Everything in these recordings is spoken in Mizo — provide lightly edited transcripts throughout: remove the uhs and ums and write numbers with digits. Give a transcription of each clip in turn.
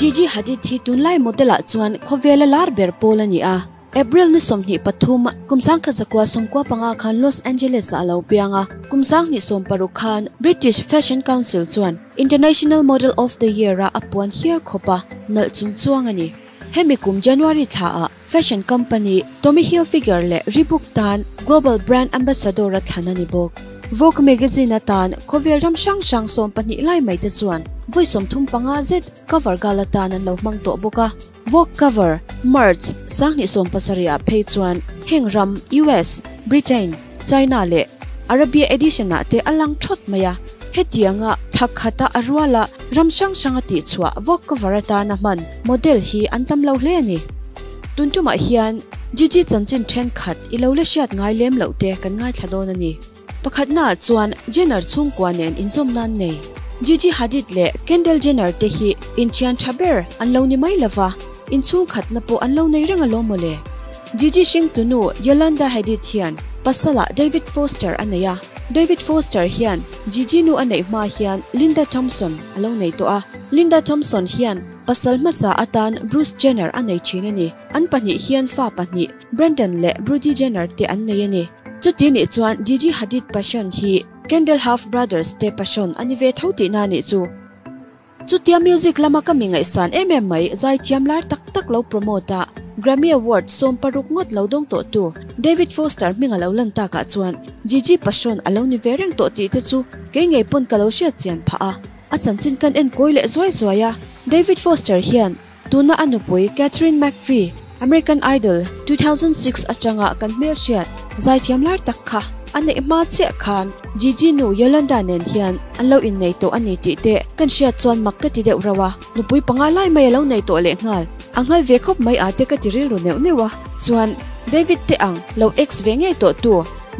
Gigi Hadid hi tunlai model ah chuan khawvela lar ber pawl a ni a. April ni 23, kum 1995 khan Los Angeles ah a lo piang a. Kum 2016 khan British Fashion Council chuan International Model of the Year ah a puan hial khawp a, nalh chung chuang a ni. Hemi kum January thla ah fashion company Tommy Hilfiger leh Reebok tan Global Brand Ambassador a thlan a ni bawk. Vogue magazine atan khawvel ram hrang hrang 12 lai mai te chuan vawi 35 zet cover gal atan an lo hmang tawh bawk a. Vogue cover March 2017 ah phei chuan heng ram US, Britain, China leh Arabia edition ah te a lang thawt mai a. Hetianga thla khata a ruala ram hrang hrang a tihchhuah Vogue cover atana hman model hi an tam lo hle a ni. Tun tumah hian Gigi chanchin thenkhat i lo la hriat ngai lem loh te kan ngaithla dawn a ni. Pakhatnaah chuan Jenner chhungkua nen inzawm nan nei. Gigi Hadid leh Kendall Jenner te hi inthian tha ber an lo ni mai lova, inchhungkhatna pawh an lo nei reng alawm mawle. Gigi hringtunu Yolanda Hadid hian pasalah David Foster a nei a. David Foster hian Gigi nu a neih hma hian Linda Thompson a lo nei tawh a. Linda Thompson hian pasal hmasa atan Bruce Jenner a nei thin a ni. An pahnih hian fa pahnih Brandon leh Brody Jenner te an nei a ni. Chuti nih chuan Gigi Hadid passion hi Kendall Half Brothers te passion a ni ve tho tihna nih chu. Chutia music lama ka mi ngaihsan em em mai zaithiam lar tak tak lo promote a, Grammy Award 60 ngawt lo dawng tawh tu David Foster hming a lo lan takah chuan Gigi passion a lo ni ve reng tawh tih te chu kei ngei pawn ka lo hriat chian phah a. A chanchin kan en kawi leh zuai zuai a, David Foster hian Tuna a nupui Katharine McPhee, American Idol 2006 atanga kan hmelhriat zaithiam lar tak kha a neih hma chiah khan Gigi nu Yolanda nen hian an lo innei tawh a ni tih te kan hriat chuan mak ka ti deuh rauh a, nupui panga lai mai a lo nei tawh lehnghal. A nghal ve khawp mai a te ka ti rilru neuh neuh a, chuan David te ang lo ex ve ngei tawh tu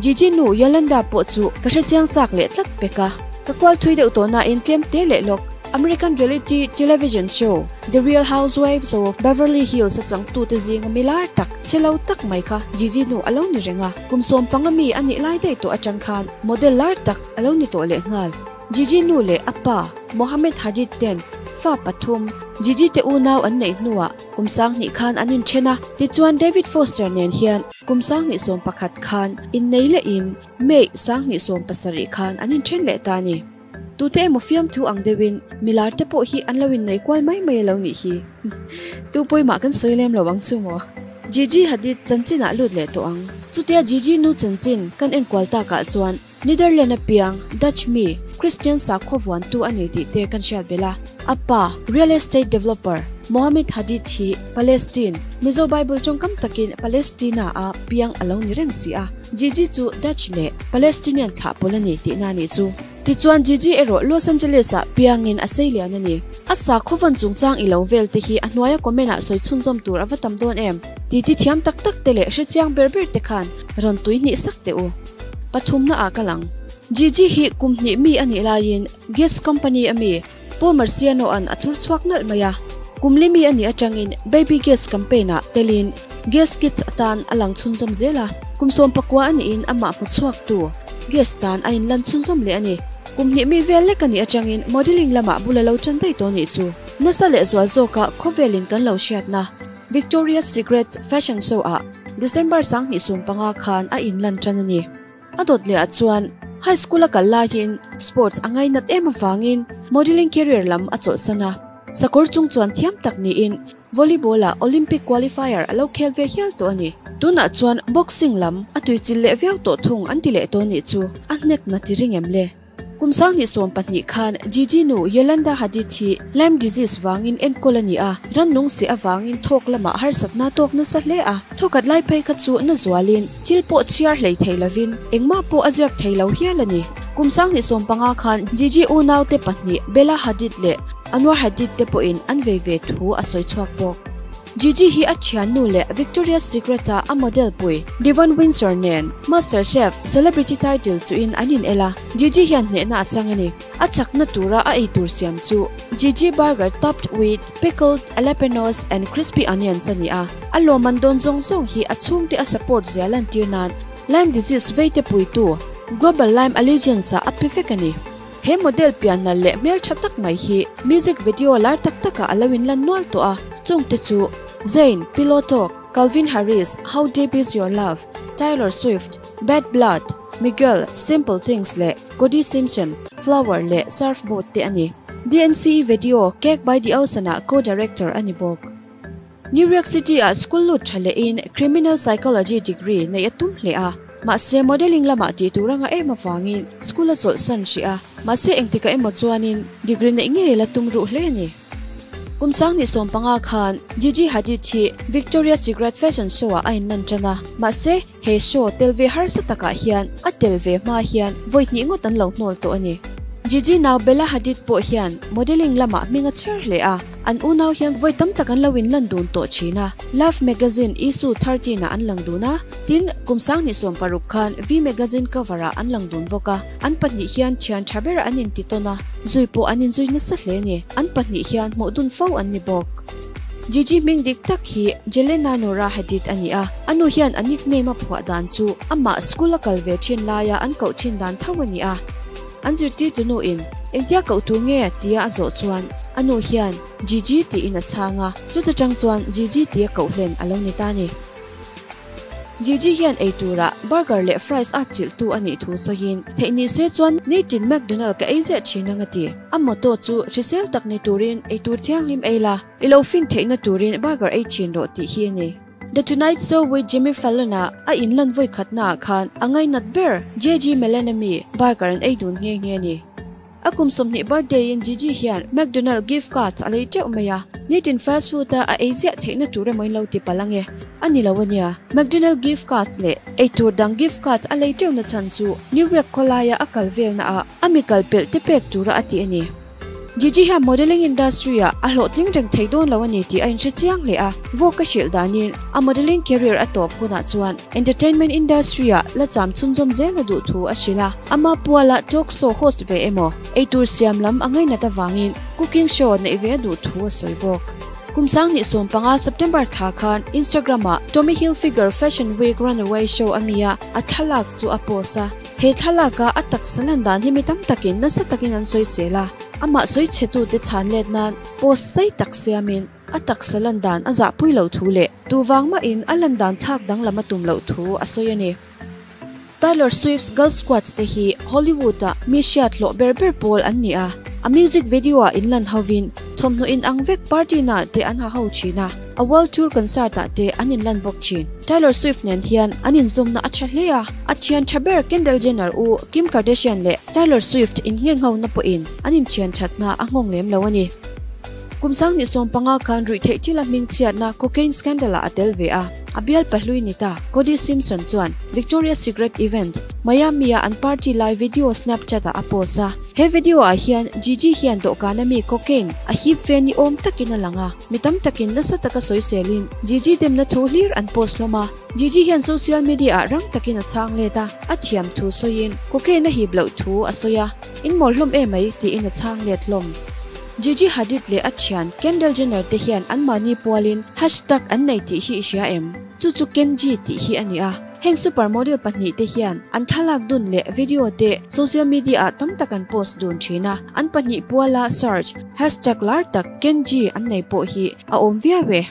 Gigi nu Yolanda pawh chu ka hrechiang chak leh tlat pek a, ka kual thui deuh tawh nain tlem te leh lawk. American reality television show The Real Housewives of Beverly Hills a changtute zinga mi lar tak, che lo tak mai kha Gigi nu a lo ni reng a, kum 15 mi a nih lai daih tawh atang khan model lar tak a lo ni tawh lehnghal. Gigi nu leh a pa Mohamed Hadid ten fa pathum Gigi te unau an neih hnuah kum 2000 khan an inthen a, tichuan David Foster nen hian kum 2011 khan innei lehin May 2017 khan an inthen leh ta a ni. Tute emaw fiamthu ang deuhin milar te pawh hi an lo innei kual mai mai a lo nih hi. Tu pawimah kan sawi lem lo ang chu maw? Gigi Hadid chanchin ah lut leh tawh ang. Chutia Gigi nu chanchin kan enkual takah chuan Netherland a piang Dutch mi Christian sakhaw vuantu a ni tih te kan hriat belh a. A pa, real estate developer Mohamed Hadid hi Palestine, Mizo Bible tawngkam takin Palestina a piang a lo ni reng si a. Gigi chu Dutch leh Palestinian thlah pawl a ni tihna a nih chu. Tichuan Gigi erawh Los Angeles ah piangin a sei lian a ni. A sakhaw vawn chungchang i lo vel te hi a hnuaia comment ah sawi chhunzawm tur a va tam dawn em? Titi thiam tak tak te leh hrechiang ber ber te khan rawn tui hnih sak teh u. Pathumna ah ka lang. Gigi hi kum hnih mi a nih laiin Guess Company a mi Paul Marciano an a thur chhuak nalh mai a. Kum li mi a nih atangin Baby Guess campaign ah telin Guess Kids atan a lang chhunzawm zel a. Kum 19 a nihin amah hmu chhuaktu Guess tan a inlan chhunzawm leh a ni. Kum hnih mi vel lek a nih atangin modelling lamah bul a lo tan daih tawh nih chu. Nasa leh zual zawka khawvelin kan lo hriatna Victoria's Secret fashion show ah December 2015 khan a inlan tan a ni. A dawt leh ah chuan high school a kal laiin sports a ngainat em avangin modelling career lam a chawlhsan a. Sakawr chung chuan thiam tak niin volleyball ah Olympic qualifier a lo khel ve hial tawh a ni. Tunah chuan boxing lam a tuichilh leh viau tawh thung an ti leh tawh nih chu a hnek na ti ring em le? Kum 2020 khan Gigi nu Yolanda Hadid hi Lyme disease vangin enkawl a ni a, rannung seh avangin thawk lamah harsatna tawk nasa hle a. Thawkhat lai phei kha chu na zualin thil pawh chhiar hlei thei lovin engmah pawh a ziak thei lo hial a ni. Kum 2015 khan Gigi unaute pahnih Bella Hadid leh Anwar Hadid te pawhin an vei ve thu a sawi chhuak bawk. Gigi hi a thiannu leh Victoria's Secret a a model pui Devon Windsor nen Master Chef Celebrity title chuhin an in el a, Gigi hian hnehna a chang a ni. A chakna tura a eitur siam chu Gigi Burger topped with pickled jalapenos and crispy onions a ni a, a lawmman dawn zawng zawng hi a chhungte a support zia lantir nan Lyme disease veite puitu Global Lyme Allegiance ah a pe vek a ni. He model pian nalh leh hmeltha tak mai hi music video lar tak takah a lo inlan nual tawh a, chungte chu, Zayn, Pillow Talk, Calvin Harris, How Deep Is Your Love, Taylor Swift, Bad Blood, Miguel, Simple Things leh Cody Simpson, Flower leh Surfboard te a ni. DNCE video Cake by the Ocean-ah co-director a ni bawk. New York City-ah school lut tha lehin Criminal Psychology degree neih a tum hle a. Mahse modelling lamah tih tur anga em avangin school a chawlhsan hrih a, mahse engtikah emaw chuanin degree neih ngei la tum ruh hle a ni. Kum 2015 khan Gigi Hadid hi Victoria's Secret fashion show-ah a inlan tan a, mahse he show tel ve harsa takah hian a tel ve hma hian vawi hnih ngawt an lo hnawl tawh a ni. Gigi nau Bella Hadid pawh hian modelling lamah hming a chher hle a, an unau hian vawi tam tak an lo inlan dun tawh thin a, Love magazine issue 13 ah an lang dun a, tin, kum 2016 khan V magazine cover ah an lang dun bawk a, an pahnih hian thian tha ber an inti tawn a, zui pawh an inzui nasa hle a ni, an pahnih hian hmuh dun fo an ni bawk. Gigi hming dik tak hi Jelena Nora Hadid a ni a, a nu hian a nickname a phuah dan chu amah school a kal ve thin laia an koh thin dan tho a ni a. An zirtirtu nuin engtia koh tur nge tia a zawh chuan a nu hian Gigi tiin a chhang a, chuta tang chuan Gigi tia koh hlen a lo ni ta a ni. Gigi hian ei turah burger leh fries a chilhtu a nih thu sawiin, Theih ni se chuan nitin McDonald ka ei ziah thin ang a ti. A motto chu hrisel tak ni turin ei tur thianghlim ei la, i lo fin theihna turin burger ei thin rawh tih hi a ni. The Tonight Show with Jimmy Fallon-a a inlan vawi khatnaah khan a ngainat ber JG Melanami burger an ei dun nghe nghe a ni. A kum 20 birthday in Gigi hian McDonald gift cards a lei teuh mai a, nitin fast food a a ei ziah theihna tur emaw in lo ti palh ang e. A ni lo a nia, McDonald gift cards leh eitur dang gift cards a lei teuhna chhan chu New York khawlaia a kal velna ah a mi kal pelh te pek tura a ti a ni. Gigi hian modelling industry ah a hlawhtling reng thei dawn lo a ni tih a inhre chiang hle a, Vogue a hrilh danin a modelling career a tawp hunah chuan Entertainment industry ah la cham chhunzawm zel a duh thu a hrilh a, ama puala talk show host ve emaw, eitur siam lam a ngainat avangin cooking show neih ve a duh thu a sawi bawk. Kum 2015 September thla khan Instagram ah Tommy Hilfiger Fashion Week Runaway Show a mi a a thlalak chu a post a, he thlalak a a taksa lan dan hi mi tam takin nasa takin an sawisel a, amah sawi chhetute chhan let nan post sei tak siamin, A taksa lan dan a zahpui loh thu leh tuvang mahin a lan dan thlak danglam a tum loh thu a sawi a ni. Taylor Swift's Girl Squad te hi Hollywood-a mi hriat hlawh ber ber pawl an ni a, a music video-ah inlan hovin thawmhnaw inang vek party naah te an ha ho thin a, a world tour concert-ah te an inlan bawk thin. Taylor Swift nen hian an inzawmna a tha hle a, a thian tha ber Kendall Jenner u Kim Kardashian leh Taylor Swift innghirnghona pawhin an inthian thatna a nghawng lem lo a ni. Kum 2015 khan ruihtheih thila hmingchhiatna cocaine scandal-ah a tel ve a, a bial pahlui ni ta Cody Simpson chuan Victoria's Secret event, Miami-a an party lai video Snapchat-ah a post a. He video-ah hian Gigi hian dawhkana mi cocaine a hip ve ni awm takin a lang a, mi tam takin nasa taka sawiselin Gigi demna thu hlir an post hlawm a. Gigi hian social media-ah rang takin a chhang let a, a thiam thu sawiin cocaine a hip loh thu a sawi a, In mawl hlawm em mai tiin a chhang let hlawm. Gigi Hadid leh a thian Kendall Jenner te hian anmahni pualin hashtag an nei tih hi i hria em? Chu chu Kenji tih hi a ni a. Heng supermodel pahnih te hian an thlalak dun leh video te social media ah tam tak an post dun thin a. An pahnih puala search hashtag lar tak Kenji an nei pawh hi a awm viau e.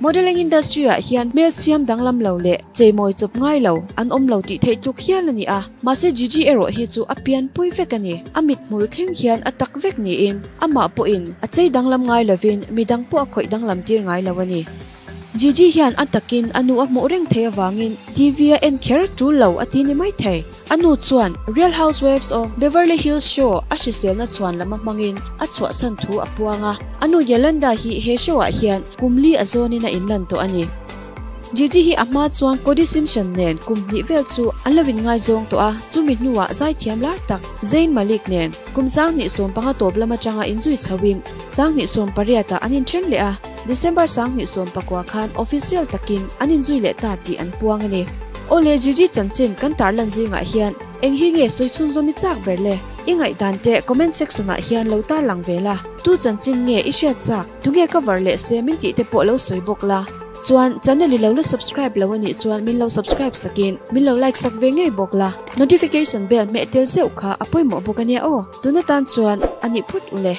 Modelling industry ah hian hmel siam danglam lo leh cheimawi chawp ngai lo an awm lo tih theih tluk hial a ni a, mahse Gigi erawh hi chu a pianpui vek a ni. A mithmul thleng hian a tak vek niin amah pawhin a chei danglam ngai lovin midang pawh a khawih danglam tir ngai lo a ni. Gigi hian a takin a nu a hmuh reng thei avangin TV a en kher tul lo a ti ni mai thei. A nu chuan Real Housewives of Beverly Hills show a hriselna chhuan lama hmangin a chhuahsan thu a puang a. A nu Yolanda hi he show ah hian kum li a zawnin a inlan tawh a ni. Gigi hi a hma chuan Cody Simpson nen kum hnih vel chu an lo inngaizawng tawh a, chumi hnuah zaithiam lar tak Zayn Malik nen kum 2015 tawp lam atanga inzui chhoin 2018 ah an inthen leh a, December 2019 khan official takin an inzui leh ta tih an puang a ni. Awle Gigi chanchin kan tarlan zingah hian eng hi nge sawi chhunzawm i chak ber le? I ngaihdan teh comment section ah hian lo tarlang ve la. Tu chanchin nge i hriat chak? Tunge cover leh se min tih te pawh lo sawi bawk la. Chuan channel i lo la subscribe lo anih chuan min lo subscribe sakin min lo like sak ve ngei bawk la. Notification bell hmeh tel zeuh kha a pawimawh bawk ania aw. Tun atan chuan a nih phut ule.